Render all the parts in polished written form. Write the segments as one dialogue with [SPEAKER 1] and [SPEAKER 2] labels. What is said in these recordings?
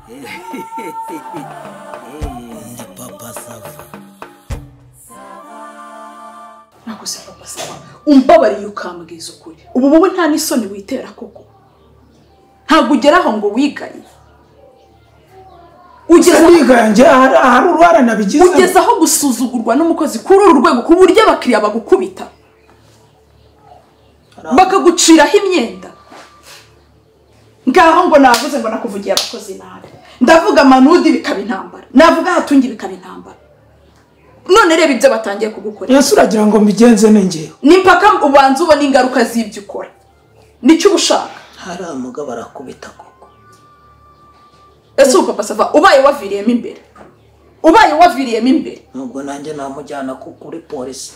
[SPEAKER 1] Ndi Papa Sava.
[SPEAKER 2] Nakoze Papa Sava, umbabariye ukambwiza ukuri. Ubu wowe nta n'isoni witera koko. Ntabwo ugeraho ngo wigaye. Ugeze aho gusuzugurwa n'umukozi kuri uru rwego ku buryo abakiriya bagukubita bakaguciraho imyenda. Ngaho ngo navuze ngo nakuvugiye abakozi nabi, ndavuga Manudi bikaba intambara, navuga Hatungi bikaba intambara. None reba ibyo batangiye kugukorera.
[SPEAKER 3] Yesu uragira ngo mbigenze nenge
[SPEAKER 2] ni mpaka ubanza ubona ingaruka z'ibyo ukora. Nicyo ubushaka.
[SPEAKER 1] Hari umugabo arakubita koko.
[SPEAKER 2] Ese Papa Sava ubaye waviriyemo imbere, ubaye waviriyemo imbere,
[SPEAKER 1] nubwo nanjye namujyana kuri polisi.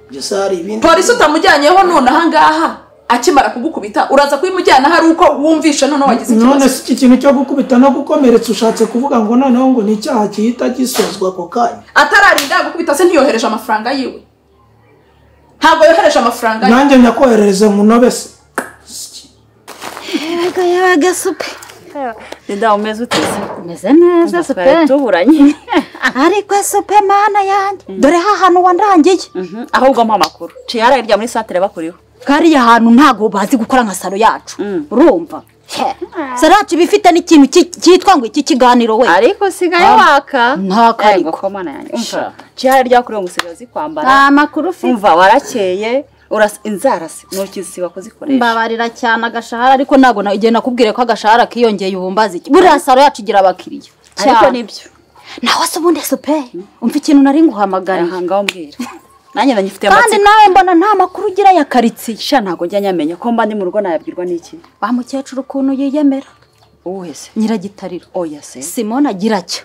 [SPEAKER 1] Byose hari ibindi
[SPEAKER 2] polisi utamujyanyeho none aha ngaha akimara kugukubita uraza kuyimujyana hari uko wumvisha none wagize ikibazo.
[SPEAKER 3] None si iki kintu cyo gukubita no gukomeretsa ushatse kuvuga ngo noneho ngo ni icyaha gihita gisozwa ako kanya?
[SPEAKER 2] Atararinda gukubita se ntiyohereje amafaranga yiwe? Ntabwo yohereje amafaranga yiwe.
[SPEAKER 3] Nanjye nyakoherereze munobe se.
[SPEAKER 4] Yego yego supe.
[SPEAKER 5] Nda umeze ute?
[SPEAKER 4] Umeze neza supe.
[SPEAKER 5] Tuburanye.
[SPEAKER 4] Ariko supe mana yanjye dore ha hantu wandangiye.
[SPEAKER 5] Ahubwo mpa makuru. Ciyara irya muri santere bakuriho.
[SPEAKER 4] Kariya hantu ntago bazi gukora nka salo yacu. Urumva? Salo yacu bifite n'ikintu cyitwa ngo iki kiganiro we.
[SPEAKER 5] Ariko sigaye waka.
[SPEAKER 4] Nta kariko.
[SPEAKER 5] Ko mana yanjye. Umva. Ciyara irya kuriho ngusigaye zikwambara.
[SPEAKER 4] Nta makuru ufite.
[SPEAKER 5] Umva warakeye. Inzara ntukisiba kuzikoresha.
[SPEAKER 4] Mbabarira cyane agashahara ariko ntago igihe nakubwire ko agashahara kiyongeye ubumbazi iki. Buriya salo yacu igira abakiriya.
[SPEAKER 5] Ariko nibyo.
[SPEAKER 4] Nawe se ubundi supe umva ikintu nari nguhamagara.
[SPEAKER 5] Aha ngaho mbwira. Nanjye ndanyifite amatsiko.
[SPEAKER 4] Kandi nawe mbona nta makuru ugira ya karitsiye.
[SPEAKER 5] Sha ntago njya nyamenya ko mba ndi mu rugo nayabwirwa n'iki.
[SPEAKER 4] Wa mukecuru ukuntu yiyemera.
[SPEAKER 5] Uwuhe se?
[SPEAKER 4] Nyiragitariro.
[SPEAKER 5] Oya se.
[SPEAKER 4] Simona agira atyo.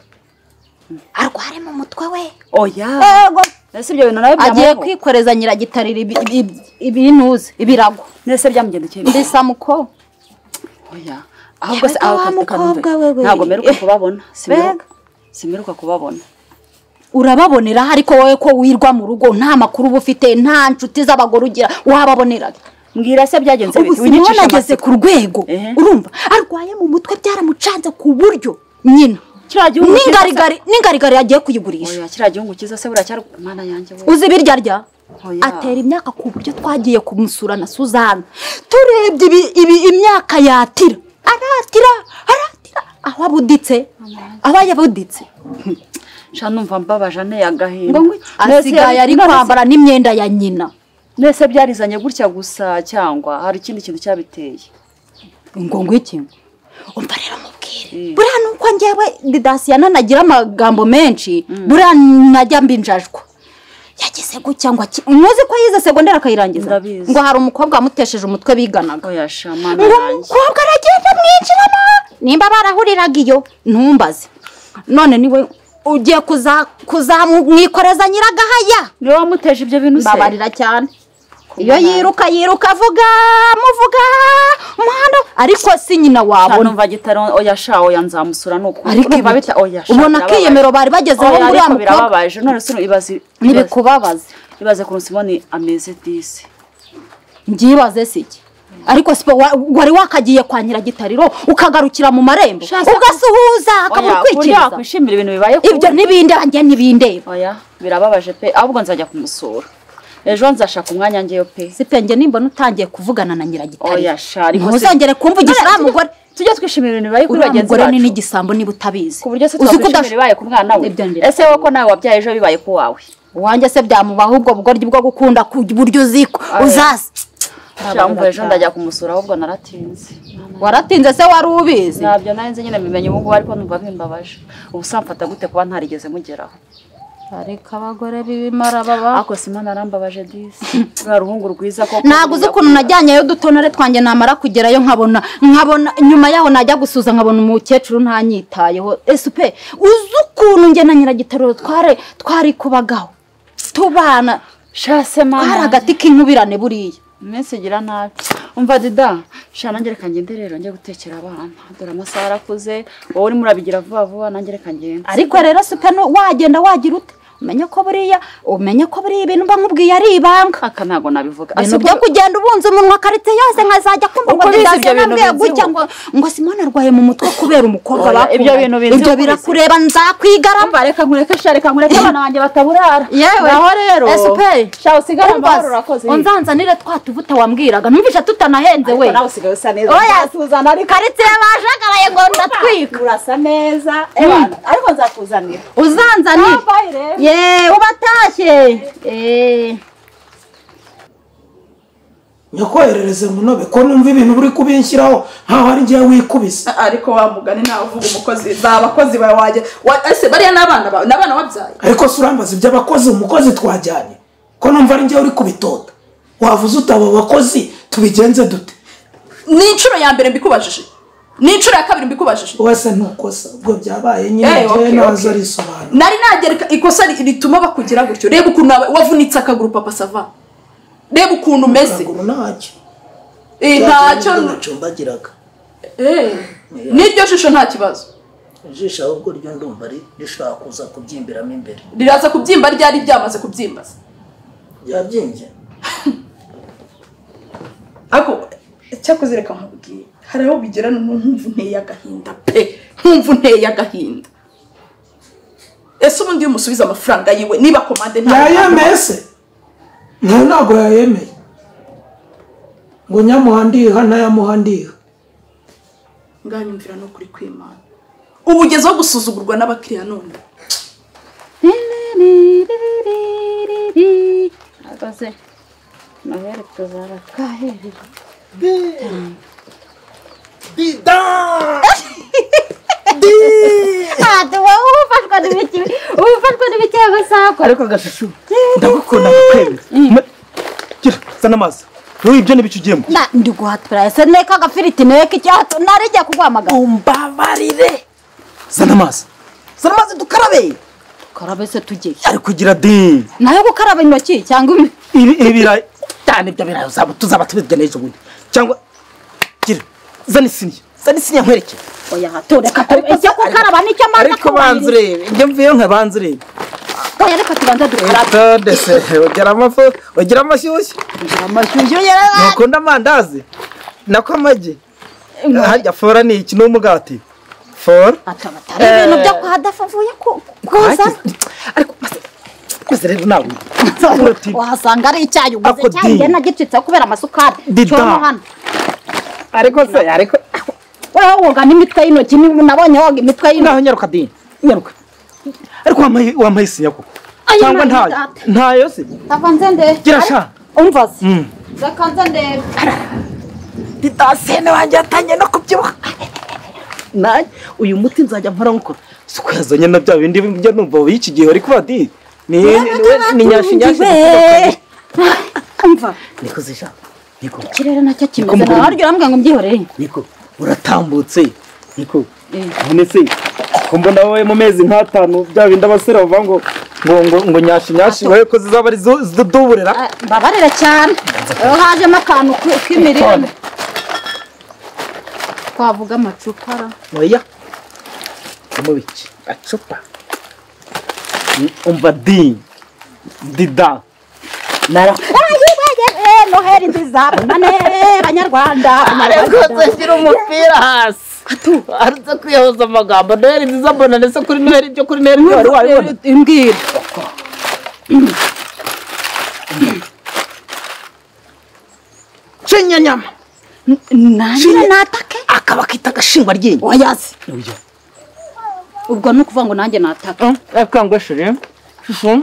[SPEAKER 4] Arware mu mutwe we.
[SPEAKER 5] Oya.
[SPEAKER 4] Ego.
[SPEAKER 5] Nese ibyo bintu nawe
[SPEAKER 4] agiye kwikoreza Nyiragitariro ibintuze ibirago.
[SPEAKER 5] Nese byamugendekeye.
[SPEAKER 4] Mbisa muko.
[SPEAKER 5] Oya. Ahubwo se aho ntago meruka kubabona. Simeruka kubabona.
[SPEAKER 4] Urababonera ariko wowe ko wirwa mu rugo nta makuru uba ufite, nta nshuti z'abagore ugira, wababonera.
[SPEAKER 5] Mbwira se byagenze
[SPEAKER 4] bite? Ubu ageze ku rwego urumva arwaye mu mutwe byaramucanze ku buryo nyina n'ingarigari yagiye kuyigurisha.
[SPEAKER 5] Oya kiriya gihugu cyiza se buracyari mana yanjye we.
[SPEAKER 4] Uzi birya rya atera imyaka ku buryo twagiye kumusura na Suzana turebye ibi imyaka yatira aratira aratira aho abuditse aho yabuditse.
[SPEAKER 5] Sha numva mbabaje ane agahinda.
[SPEAKER 4] Asigaye ari kwambara n'imyenda ya nyina.
[SPEAKER 5] Nese byarizanye gutya gusa cyangwa hari ikindi kintu cyabiteye?
[SPEAKER 4] Ngo ngo iki? Umva rero mubwire. Buriya nuko ngewe Didasiyana nagira amagambo menshi, buriya najya mbinjajwa. Yagize gutya ngo muzi ko yize segonderi akayirangiza. Ngo hari umukobwa amutesheje umutwe biganaga.
[SPEAKER 5] Oya sha mana yanjye.
[SPEAKER 4] Umukobwa aragenda mwinjirana. Nimba barahuriraga iyo ntumbaze. None niwe ugiye kuzamwikoreza Nyiragahaya.
[SPEAKER 5] Niwe wamuteje ibyo bintu se?
[SPEAKER 4] Mbabarira cyane. Iyo yiruka yiruka avuga muvuga umuhanda ariko si nyina wabona.
[SPEAKER 5] Numva gitaro oya sha oya nzamusura nuko.
[SPEAKER 4] Ariko
[SPEAKER 5] bita oya sha.
[SPEAKER 4] Ubona kiyemero bari bagezeho muri ya mukobwa.
[SPEAKER 5] Birababaje none se ibaze
[SPEAKER 4] nibikubabaza.
[SPEAKER 5] Ibaze ku Simoni ameze disi.
[SPEAKER 4] Ngibaze siki. Ariko sipo wari wakagiye kwa Nyiragitariro ukagarukira mu marembo ugasuhuza akamukwikiriza.
[SPEAKER 5] Oya kwishimira ibintu bibaye
[SPEAKER 4] ku ibyo nibinde anjye nibinde.
[SPEAKER 5] Oya birababaje pe ahubwo nzajya kumusura. Ejo nzashaka umwanya ngeyo pe.
[SPEAKER 4] Sipe nge nimbona utangiye kuvugana na Nyiragitariro.
[SPEAKER 5] Oya sha ariko
[SPEAKER 4] ntuzongere kumvugisha uriya mugore.
[SPEAKER 5] Tujye twishimira ibintu bibaye kuri bagenzi bacu.
[SPEAKER 4] Uriya mugore ni n'igisambo niba utabizi.
[SPEAKER 5] Ku buryo se twakwishimira bibaye ku mwana we. Ese wowe ko nawe wabyaye ejo bibaye ku wawe?
[SPEAKER 4] Uwanjye se byamubaho ubwo bugoryi bwo gukunda ku buryo uziko uzaza.
[SPEAKER 5] Shamva ejo ndajya kumusura ahubwo naratinze.
[SPEAKER 4] Waratinze se wari ubizi?
[SPEAKER 5] Ntabyo narinze nyine mbimenye ubu ngubu ariko numva bimbabaje. Ubu samfata gute kuba ntarigeze mugeraho?
[SPEAKER 4] Ariko abagore b'ibimara baba.
[SPEAKER 5] Ako Simona arambabaje disi. Rwa ruhungu rwiza koko.
[SPEAKER 4] Ntabwo uzi ukuntu najyanyeyo udutonore twanjye namara kugerayo nkabona nyuma yaho najya gusuza nkabona umukecuru ntanyitayeho. Esupe uzi ukuntu nge na Nyiragitariro twari kubagaho. Tubana
[SPEAKER 5] shase mana.
[SPEAKER 4] Twari agati k'inkubirane buriya.
[SPEAKER 5] Iminsi igira nabi. Umva Dida, sha nanjye reka ngende rero njye gutekera abana. Dore amasaha arakuze, wowe urimo urabigira vuba vuba nanjye reka ngende.
[SPEAKER 4] Ariko rero supe no wagenda wagira ute? Umenye ko buriya ibintu mba nkubwiye ari ibanga.
[SPEAKER 5] Aka ntago nabivuga.
[SPEAKER 4] Ibintu byo kugenda ubunza umunwa karite yose nkazajya kumva ngo
[SPEAKER 5] ibyo bintu
[SPEAKER 4] gutya ngo Simone arwaye mu mutwe kubera umukobwa bakunda.
[SPEAKER 5] Ibyo bintu binzi.
[SPEAKER 4] Ibyo birakureba nzakwigarama.
[SPEAKER 5] Reka nkureke sha, reka nkureke abana banjye bataburara.
[SPEAKER 4] Yewe.
[SPEAKER 5] Naho rero.
[SPEAKER 4] SP.
[SPEAKER 5] Sha usigara amahoro urakoze.
[SPEAKER 4] Unzanzanire twa tuvuta wambwiraga. Numvisha tutanahenze we.
[SPEAKER 5] Nawe usigaye usa neza.
[SPEAKER 4] Oya
[SPEAKER 5] tuzana ariko
[SPEAKER 4] karite yabajagaraye ngo ndatwika.
[SPEAKER 5] Urasa neza. Ebana ariko nzakuzanira.
[SPEAKER 4] Uzanzanire. Ye ubatashye.
[SPEAKER 3] Nyakoherereze munobe ko numva ibintu buri kubinshyiraho nkaho ari ngiye wikubise.
[SPEAKER 2] Ariko wa mugani nawe uvuga umukozi za abakozi bawe wajya ese bariya n'abana bawe n'abana wabyaye.
[SPEAKER 3] Ariko se urambaza iby'abakozi umukozi twajyanye ko numva ari ngiye uri kubitota wavuze utabo bakozi tubigenze dute?
[SPEAKER 2] Ni inshuro ya mbere mbikubajije, ni inshuro ya kabiri mbikubajije.
[SPEAKER 3] Wese ntukosa ubwo byabaye nyine ngiye naza risobanura.
[SPEAKER 2] Nari nagereka ikosa rituma bakugira gutyo. Reba ukuntu wavunitse akaguru papa sava. Reba ukuntu umeze.
[SPEAKER 1] Ntacyo.
[SPEAKER 2] Ntacyo
[SPEAKER 1] nacumbagiraga.
[SPEAKER 2] N'iryo jisho nta kibazo.
[SPEAKER 1] Ijisho ahubwo ryo ndumva rishobora kuza kubyimbiramo imbere.
[SPEAKER 2] Riraza kubyimba ryari ryamaze kubyimba.
[SPEAKER 1] Byabyimbye.
[SPEAKER 2] Ako cyakoze reka nkubwiye. Hari aho bigera nkumva nteye agahinda pe. Nkumva nteye agahinda. Ese ubundi iyo umusubiza amafaranga yiwe niba komande nta
[SPEAKER 3] yayemeye se? Ntabwo yayemeye. Ngo nyamuhandiha ntayamuhandiha.
[SPEAKER 2] Nganyumvira no kuri kwimana. Ubugezo gusuzugurwa n'abakiriya none.
[SPEAKER 5] Akoze. Noheli tuzaba twahereye.
[SPEAKER 6] Dida! Di!
[SPEAKER 4] Ufashwa n'ibiki? Ufashwa n'ibiki agasako?
[SPEAKER 6] Ariko gashushu ndagukunda ndakwemera. Gira zana amazi. Wowe ibyo nibicu ugiyemo.
[SPEAKER 4] Na ndi guhatura ese neka agafiriti neka icyato narijya kuguhamagara.
[SPEAKER 6] Umbabarire. Zana amazi. Zana amazi dukarabe.
[SPEAKER 4] Dukarabe se tujye.
[SPEAKER 6] Ari kugira di.
[SPEAKER 4] Nayo gukaraba intoki cyangwa
[SPEAKER 6] ibira cyane ibyo birayo zaba tuzaba tubirya n'ejo bundi. Cyangwa gira zana isiniya. Zana isiniya nkwereke.
[SPEAKER 4] Oya hatoreka icyo gukaraba nicyo manza.
[SPEAKER 6] Ariko banza urebe. Njye mvuye nka banza urebe.
[SPEAKER 4] Oya reka tubanza dukarabe.
[SPEAKER 6] Todese ugira amafu, ugira amashyushyu.
[SPEAKER 4] Amashyushyu yera.
[SPEAKER 6] Nukunda amandazi? Nako amagi. Harya fora ni iki n'umugati? Fora.
[SPEAKER 4] Atabatari ibintu byo kwa hadafavuye ko koza.
[SPEAKER 6] Ariko maze rero nawe.
[SPEAKER 4] Wahasanga ari icyayi uguze cyayi nagicitse kubera amasukari. Cyono hano.
[SPEAKER 6] Ariko se ariko
[SPEAKER 4] wewe woga n'imitwe y'intoki nabonye woga imitwe y'intoki.
[SPEAKER 6] Naho nyaruka dini. Nyaruka. Ariko wampaye isinya koko. Cyangwa ntayo. Ntayo se.
[SPEAKER 4] Tavanze nde.
[SPEAKER 6] Gira sha.
[SPEAKER 4] Umva se. Reka nze ndebe.
[SPEAKER 6] Didasene wanjye yatangiye no kubyibuha. Nanjye uyu muti nzajya mpora nkukora. Suko yazanye na bya bindi njya numva y'iki gihe ari kuba di. Ni nyashi nyashi.
[SPEAKER 4] Umva.
[SPEAKER 6] Niko zisha. Niko.
[SPEAKER 4] Ikirere nacyo kimeze nabi. Haryo urambwira ngo mbyihorere.
[SPEAKER 6] Niko uratambutse. Niko. None se ko mbona wowe mu mezi nk'atanu bya bindi abasore bavuga ngo ngo ngo nyashi nyashi wowe ko zizaba ari ziduburira.
[SPEAKER 4] Mbabarira cyane. Hajemo akantu k'imirire. Twavuga amacupa ra.
[SPEAKER 6] Oya. Mubiki acupa. Umva di. Dida. Nara.
[SPEAKER 4] Noheli nziza bonane banyarwanda.
[SPEAKER 6] Ariko shyira umupira hasi. Arutse kwiyahuza amagambo. Noheli nziza bonane se kuri Noheli ibyo kuri Noheli wari wabibona.
[SPEAKER 4] Imbwira.
[SPEAKER 6] Cinya nyama.
[SPEAKER 4] Nanjye natake.
[SPEAKER 6] Akaba kita agashingwa ryinyo.
[SPEAKER 4] Oyazi. Ubwo nukuvuga ngo nanjye natake.
[SPEAKER 6] Ariko ngo shiri. Shushu.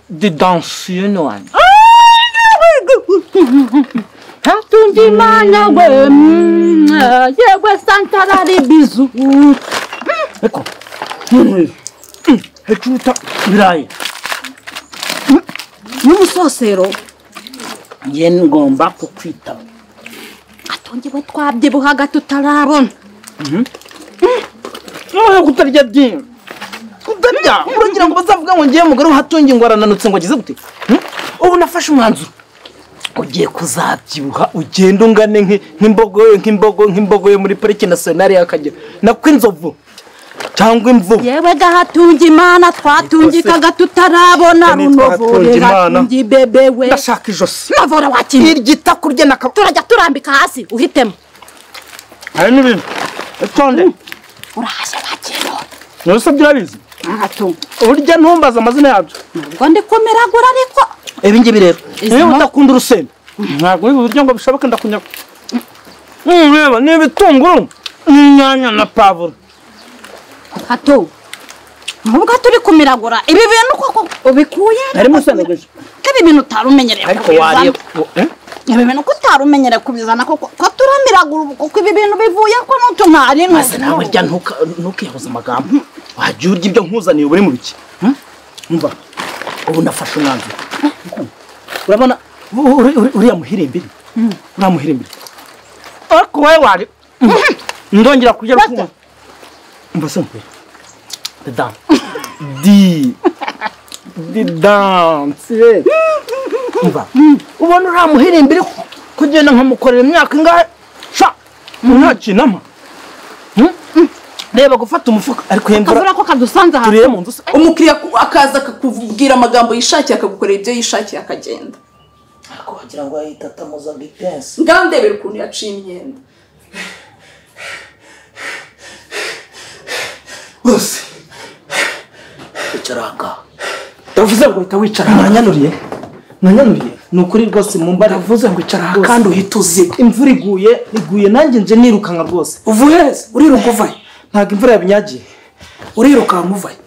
[SPEAKER 6] De dansiyo wanjye.
[SPEAKER 4] Hatungi Imana we yewe santarari bizu.
[SPEAKER 6] Eko. Hecuta birayi.
[SPEAKER 4] N'umusosero.
[SPEAKER 6] Ngiye ngomba kukwitaba.
[SPEAKER 4] Atongi we twabyibuhaga tutarabona.
[SPEAKER 6] Noneho kutarya byinshi. Kutarya uragira ngo bazavuga ngo ngiye mugore hatungi ngo arananutse ngo agize gute? Ubu nafashe umwanzuro. Ugiye kuzabyibuha ugenda ungane nk'imbogo nk'imbogo nk'imbogo yo muri parike nationale y'Akagera nako inzovu. Cyangwa imvubu.
[SPEAKER 4] Yewe gahatunga Imana twatungikaga tutarabona runovore gatungi bebe we.
[SPEAKER 6] Ndashaka ijosi.
[SPEAKER 4] Navora wakini.
[SPEAKER 6] Irgita kurya naka.
[SPEAKER 4] Turajya turambika hasi uhitemo.
[SPEAKER 6] Hari n'ibintu. Etonde.
[SPEAKER 4] Urahashe bakino.
[SPEAKER 6] Nose byarabizi.
[SPEAKER 4] Ahatunga.
[SPEAKER 6] Urya ntumbaza amazina yabyo.
[SPEAKER 4] Ubwo ndikomeragura ariko.
[SPEAKER 6] Ibi ngibi rero. Niba udakunda urusenda. Ntabwo uri buryo ngo bishoboke ndakunya. Reba ni ibitunguru n'inyanya na pavuro.
[SPEAKER 4] Hato. Nubwo turi kumiragura ibi bintu koko ubikuye.
[SPEAKER 6] Ari musanagaje.
[SPEAKER 4] Ibi bintu utarumenyereye.
[SPEAKER 6] Ariko wariye.
[SPEAKER 4] Ibi bintu ko utarumenyereye kubizana koko ko turamiragura kuko ibi bintu bivuye ko n'utuntari
[SPEAKER 6] ntuze nawe rya ntukihuza amagambo. Wajya urya ibyo nkuzaniye uburi mu biki. Umva. Ubu nafashe umwanzuro. Urabona uriya muhirimbiri. Uriya muhirimbiri. Ariko wowe wari ndongera kugera ku umva se nkwe. Dada. Di. Di dance. Umva. Ubona uriya muhirimbiri kugenda nkamukorera imyaka ingahe? Sha. Ntakinama. Reba gufata umufuka ariko hembura.
[SPEAKER 4] Akavura ko kadusanze aha.
[SPEAKER 6] Turiye mu nzu.
[SPEAKER 2] Umukiriya akaza akakubwira amagambo yishakiye akagukorera ibyo yishakiye akagenda.
[SPEAKER 1] Ariko wagira ngo ayitatamuza gipensi.
[SPEAKER 2] Ngandebera ukuntu yaciye imyenda.
[SPEAKER 3] Bose.
[SPEAKER 1] Icara aha.
[SPEAKER 3] Ndavuze ngo uhita wicara.
[SPEAKER 6] Nanyanuriye. Nanyanuriye. Ni ukuri rwose mumbare.
[SPEAKER 3] Ndavuze ngo icara aha kandi uhita uziba.
[SPEAKER 6] Imvura iguye nanjye nje nirukanka rwose.
[SPEAKER 3] Uvuye he? Uriruka uvaye?
[SPEAKER 6] Ntabwo imvura yabinyagiye.
[SPEAKER 3] Urirukanka uvaye?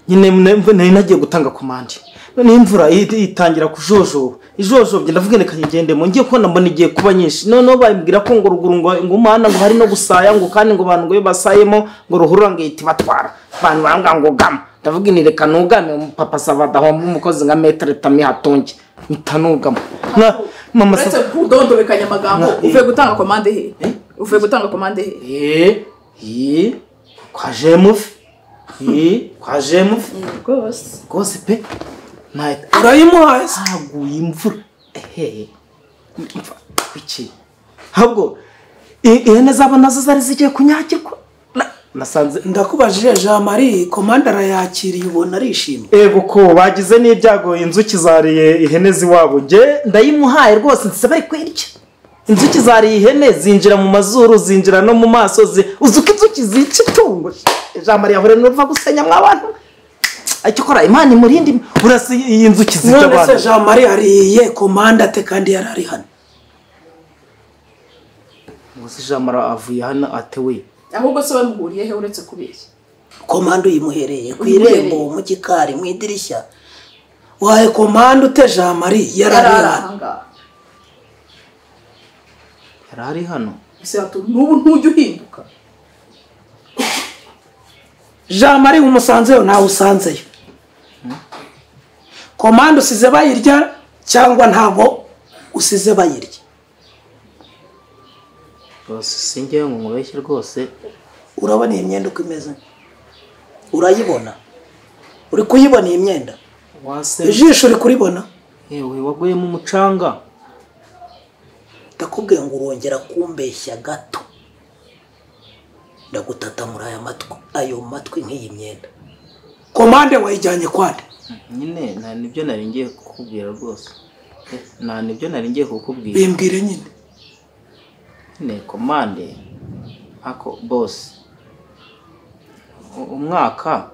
[SPEAKER 6] Nyine nari nagiye gutanga komande. None imvura itangira kujojoba. Ijojobye ndavuga reka nyigendemo ngiye kubona mbona igiye kuba nyinshi. Noneho bambwira ko ngo ruguru ngo umuhanda ngo hari no gusaya ngo kandi ngo abantu ngo basayemo ngo ruhurura ngo ihita ibatwara. Abantu barambwira ngo gama. Ndavuga ni reka nugame papa sava dahomba umukozi nka metre tami hatunge. Ntanugama. Mama
[SPEAKER 2] sava kudondobekanya amagambo uvuye gutanga komande he? Uvuye gutanga komande he?
[SPEAKER 6] Kwa Jemufi. Kwa Jemufi.
[SPEAKER 2] Rwose.
[SPEAKER 6] Rwose pe.
[SPEAKER 3] Urayimuhaye
[SPEAKER 6] haguye imvura. Iki. Ahubwo ihene zabo nazo zari zigiye kunyagirwa. Nasanze
[SPEAKER 3] ndakubajije Jean Marie komanda arayakiriye ubona arishimye.
[SPEAKER 6] Ego ko bagize n'ibyago inzuki zariye ihene ziwabo. Nge ndayimuhaye rwose nse bari kwirya. Inzuki zariye ihene zinjira mu mazuru zinjira no mu maso uzuka inzuki zica itungo. Jean Marie ahore n'uva gusenya mwabantu. Cyokora Imana imurindi urasi iyi nzuki zica abantu.
[SPEAKER 3] None se Jean Marie ariye komanda ate kandi yarari hano?
[SPEAKER 6] Muzi Jean Marie avuye hano atewe.
[SPEAKER 2] Ahubwo se bamuhuriye he uretse kubeshya?
[SPEAKER 1] Komanda uyimuhereye ku irembo mu gikari mu idirishya.
[SPEAKER 3] Wahe komanda ute Jean Marie yarari hano?
[SPEAKER 6] Yarari hano.
[SPEAKER 2] Ese n'ubu ntujya uhinduka.
[SPEAKER 3] Jean Marie umusanzeyo nawe usanzeyo. Komanda usize bayirya cyangwa ntabwo usize bayirya?
[SPEAKER 6] Bose sinjye ngo nkubeshye rwose.
[SPEAKER 1] Urabona iyi myenda uko imeze? Urayibona? Uri kuyibona iyi myenda?
[SPEAKER 3] Ijisho uri kuribona?
[SPEAKER 6] Yewe waguyemo umucanga.
[SPEAKER 1] Ndakubwiye ngo urongera kumbeshya gato. Ndagutatamura aya matwi, ayo matwi nk'iyi myenda.
[SPEAKER 3] Komande wayijyanye kwande?
[SPEAKER 6] Nyine nta nibyo nari ngiye kukubwira rwose. Nta nibyo nari ngiye kukubwira.
[SPEAKER 3] Bimbwire nyine.
[SPEAKER 6] Nyine komande ako boss. Umwaka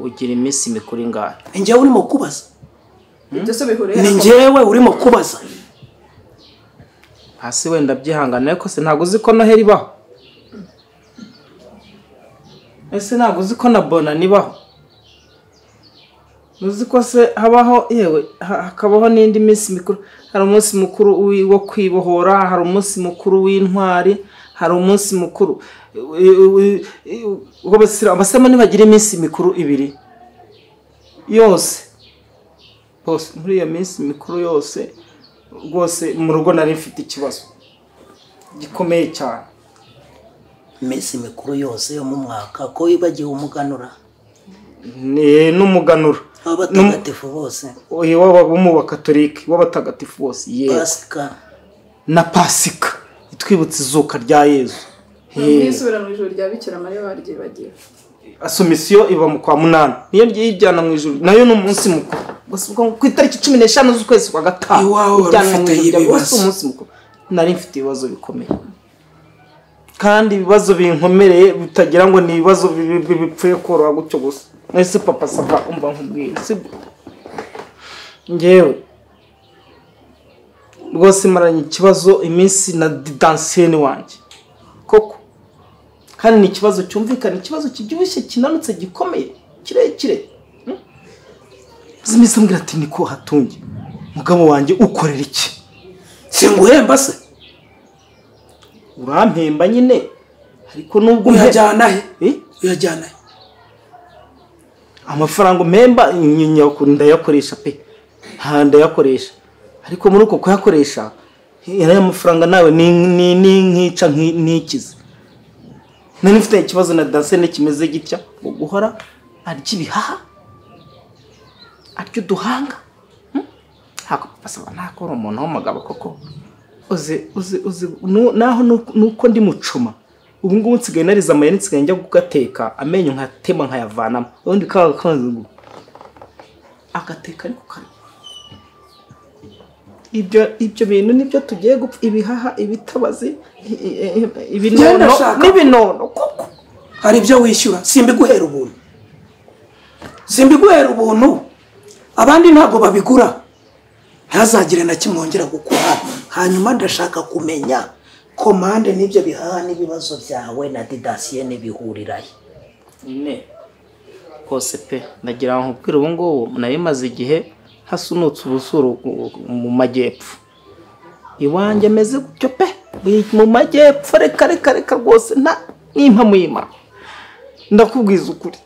[SPEAKER 6] ugira iminsi mikuru ingahe?
[SPEAKER 3] Ni njyewe urimo kubaza.
[SPEAKER 2] Ibyo se bihuriye?
[SPEAKER 3] Ni njyewe urimo kubaza.
[SPEAKER 6] Hasi wenda byihangana ariko se ntago uzi ko Noheli ibaho. Ese ntago uzi ko na Bona nibaho. Uzi ko se habaho yewe hakabaho n'indi minsi mikuru. Hari umunsi mukuru wo kwibohora, hari umunsi mukuru w'intwari, hari umunsi mukuru abasema nibagira iminsi mikuru ibiri yose. Bose muri iyo minsi mikuru yose rwose mu rugo nari mfite ikibazo gikomeye cyane.
[SPEAKER 1] Iminsi mikuru yose yo mu mwaka ko wibagiwe umuganura?
[SPEAKER 6] Ni n'umuganura
[SPEAKER 1] abatagatifu bose.
[SPEAKER 6] Oye waba mu bakatolike w'abatagatifu bose. Yego.
[SPEAKER 1] Pasika
[SPEAKER 6] na Pasika itwibutsa izuka rya Yezu.
[SPEAKER 2] Mwisubira mu ijuru rya Bikira Mariya baryibagiwe.
[SPEAKER 6] Asumisiyo iba mu kwa 8. Niyo ryijyana mu ijuru nayo ni umunsi mukuru. Gusa ubwo ku itariki 15 z'ukwezi kwa 5.
[SPEAKER 3] Iwawe ufite ibibazo.
[SPEAKER 6] Umunsi mukuru. Nari mfite ibibazo bikomeye. Kandi ibibazo binkomereye bitagira ngo ni ibibazo bipfuye koroha gutyo gusa. Ese papa sava umva nkubwire sibyo? Ngewe rwose maranye ikibazo iminsi na danseni wanjye koko, kandi ni ikibazo cyumvikana, ikibazo kibyibushye kinanutse gikomeye kirekire. Zimeze mbwira ati niko hatunge mugabo wanjye ukorera iki?
[SPEAKER 3] Singuhemba se?
[SPEAKER 6] Urampemba nyine ariko nubwo
[SPEAKER 3] uyajyana he? Uyajyana he?
[SPEAKER 6] Amafaranga mpemba ndayakoresha pe, ndayakoresha ariko muri uko kuyakoresha aya mafaranga nawe ni nkica nkikize. Nari mfite ikibazo na dansene kimeze gitya ngo guhora arya ibihaha arya uduhanga. Hako papa ntakora umuntu w'umugabo koko. Uzi naho nuko ndi mucuma ubu ngubu nsigaye nariza amayeri, nsigaye njya kugateka amenyo nkatema nkayavanamo ubundi kakanzu agateka ariko kare. Ibyo bintu nibyo tugiye gupfa, ibihaha, ibitabazi, ibinono n'ibinono koko.
[SPEAKER 3] Hari ibyo wishyura simbiguhera ubuntu, simbiguhera ubuntu, abandi ntago babigura. Ntazagire na kimwe wongera gukora.
[SPEAKER 1] Hanyuma ndashaka kumenya komande n'ibyo bihaha n'ibibazo byawe na didasiyene bihurirahe.
[SPEAKER 6] Ne kose pe ndagira ngo nkubwire ubu ngubu nari maze igihe hasunutse ubusuru mu majyepfo iwanjye meze gutyo pe, mu majyepfo reka reka reka rwose nta n'impamu y'Imana ndakubwiza ukuri.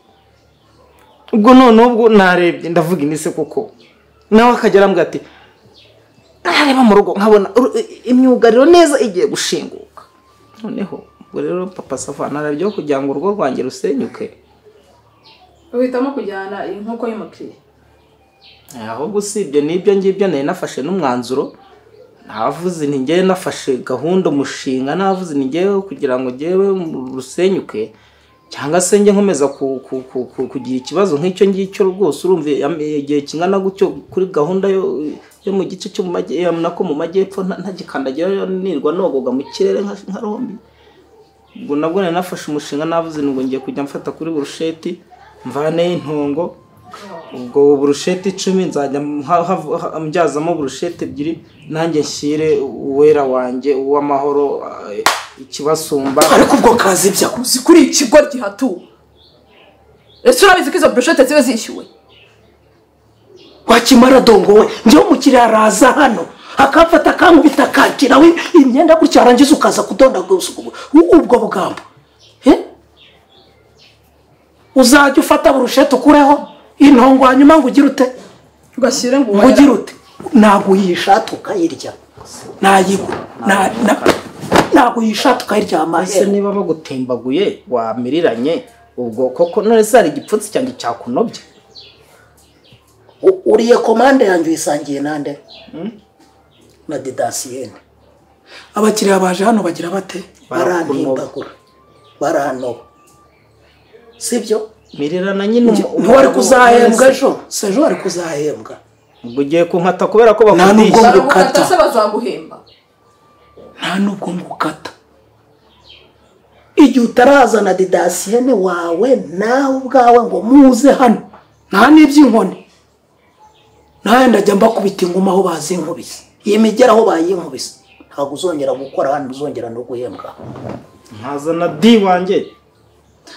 [SPEAKER 6] Ubwo none ubwo narebye ndavuga inise koko nawe akajya arambwira ati arareba mu rugo nkabona imyugariro neza igiye gushinguka. Noneho ubwo rero papa Safa narabyo kugira ngo urugo rwanjye rusenyuke
[SPEAKER 2] uhitamo kujyana inkoko y'umukiriya.
[SPEAKER 6] Ahubwo usibye n'ibyo ngibyo nari nafashe n'umwanzuro, navuze nti ngewe nafashe gahunda umushinga, navuze nti ngewe kugira ngo ngewe rusenyuke cyangwa se njye nkomeza kugira ikibazo nk'icyo ngicyo rwose. Urumva igihe kingana gutyo kuri gahunda yo mu gice cyo nako mu majyepfo ntagikandagira nirwa nogoga mu kirere nka rombi. Ubwo nabwo nari nafashe umushinga, navuze ngo ngiye kujya mfata kuri burusheti mvane intongo, ubwo burusheti 10 nzajya mbyazamo burusheti 2 nanjye nshyire uwera wanjye uw'amahoro ikibasumba.
[SPEAKER 3] Ariko ubwo kazi bya
[SPEAKER 2] uzi kuri ikigo gihatu. Ese urabizi ko izo burusheti ziba zishyuwe?
[SPEAKER 3] Wakimara dongo we njye umukiriya araza hano akafata akankubita akakira we imyenda gutya arangiza ukaza kudondaguza ubwo bugambo. Uzajya ufata burusheti ukureho intongo hanyuma ngo ugire ute?
[SPEAKER 2] Ugashyire ngo
[SPEAKER 3] ugire ute? Ntabwo uyishata ukayirya, ntabwo uyishata ukayirya amahera.
[SPEAKER 6] Ese niba bagutembaguye wamiriranye ubwo koko none se hari igipfutsi cyanjye cyakunobye?
[SPEAKER 1] Uriye komande yanjye uyisangiye nande? Na didasiyene.
[SPEAKER 3] Abakiriya baje hano bagira bate?
[SPEAKER 1] Barantimbagura, baranoba, sibyo?
[SPEAKER 6] Mirirana nyine
[SPEAKER 3] ntiwari kuzahembwa ejo, sejo wari kuzahembwa.
[SPEAKER 6] Ubwo ugiye kunkata kubera ko bakudisha.
[SPEAKER 2] Baragukata se bazaguhemba?
[SPEAKER 3] Nta nubwo ngukata.
[SPEAKER 1] Igihe utarazana didasiyene wawe nawe ubwawe ngo
[SPEAKER 3] muze hano, nta n'iby'inkoni nawe ndajya mbakubita inguma aho bazinkubise,
[SPEAKER 1] iyi migera aho bayinkubise, ntabwo uzongera gukora hano, uzongera no guhembwa.
[SPEAKER 6] Nkazana di wanjye.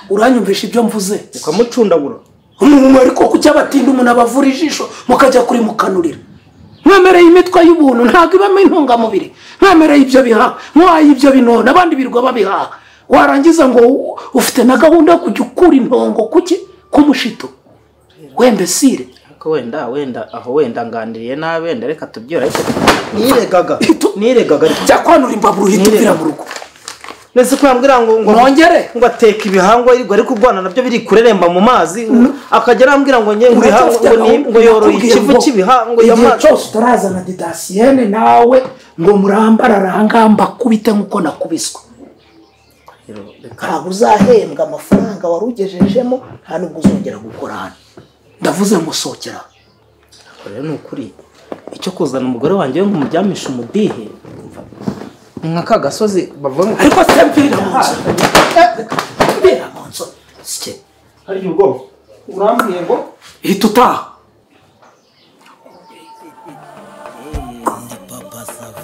[SPEAKER 3] Uranyumvisha ibyo mvuze?
[SPEAKER 6] Ukamucundagura.
[SPEAKER 3] Umuntu ariko kuki abatinda umuntu abavura ijisho mukajya kuri mukanurira. Mwemereye imitwe y'ubuntu ntabwo ibamo intungamubiri, mwemereye ibyo bihaha, mwaye ibyo binona abandi birwa babihaha, warangiza ngo ufite na gahunda yo kujya ukura intongo kuki kumushito wembesire.
[SPEAKER 6] Ariko wenda aho wenda nganiriye nabe wenda reka tubyora ariko niregaga
[SPEAKER 3] jya kwanura imbabura uhita uvira mu rugo.
[SPEAKER 6] Nese ko yambwira ngo
[SPEAKER 3] nongere
[SPEAKER 6] ngo ateka ibihango ariko urwana nabyo biri kureremba mu mazi, akajya arambwira ngo nge ngo yoroye ikivu cy'ibihango
[SPEAKER 3] y'amazi. Igihe cyose utarazana didasiyene nawe ngo murambarara aha ngaha mbakubite nk'uko nakubiswe.
[SPEAKER 1] Ntabwo uzahembwa amafaranga wari ugejejemo, nta nubwo uzongera gukora hano. Ndavuze ngo sohokera.
[SPEAKER 6] Rero ni ukuri icyo kuzana umugore wanjye ngo umuryamishe umudihe ni nka ka gasozi bavuga ngo
[SPEAKER 3] ariko se mvira mu nzu, mvira mu nzu sike.
[SPEAKER 6] Harya ubwo urambwiye ngo
[SPEAKER 3] hita utaha.
[SPEAKER 1] Papa Sava.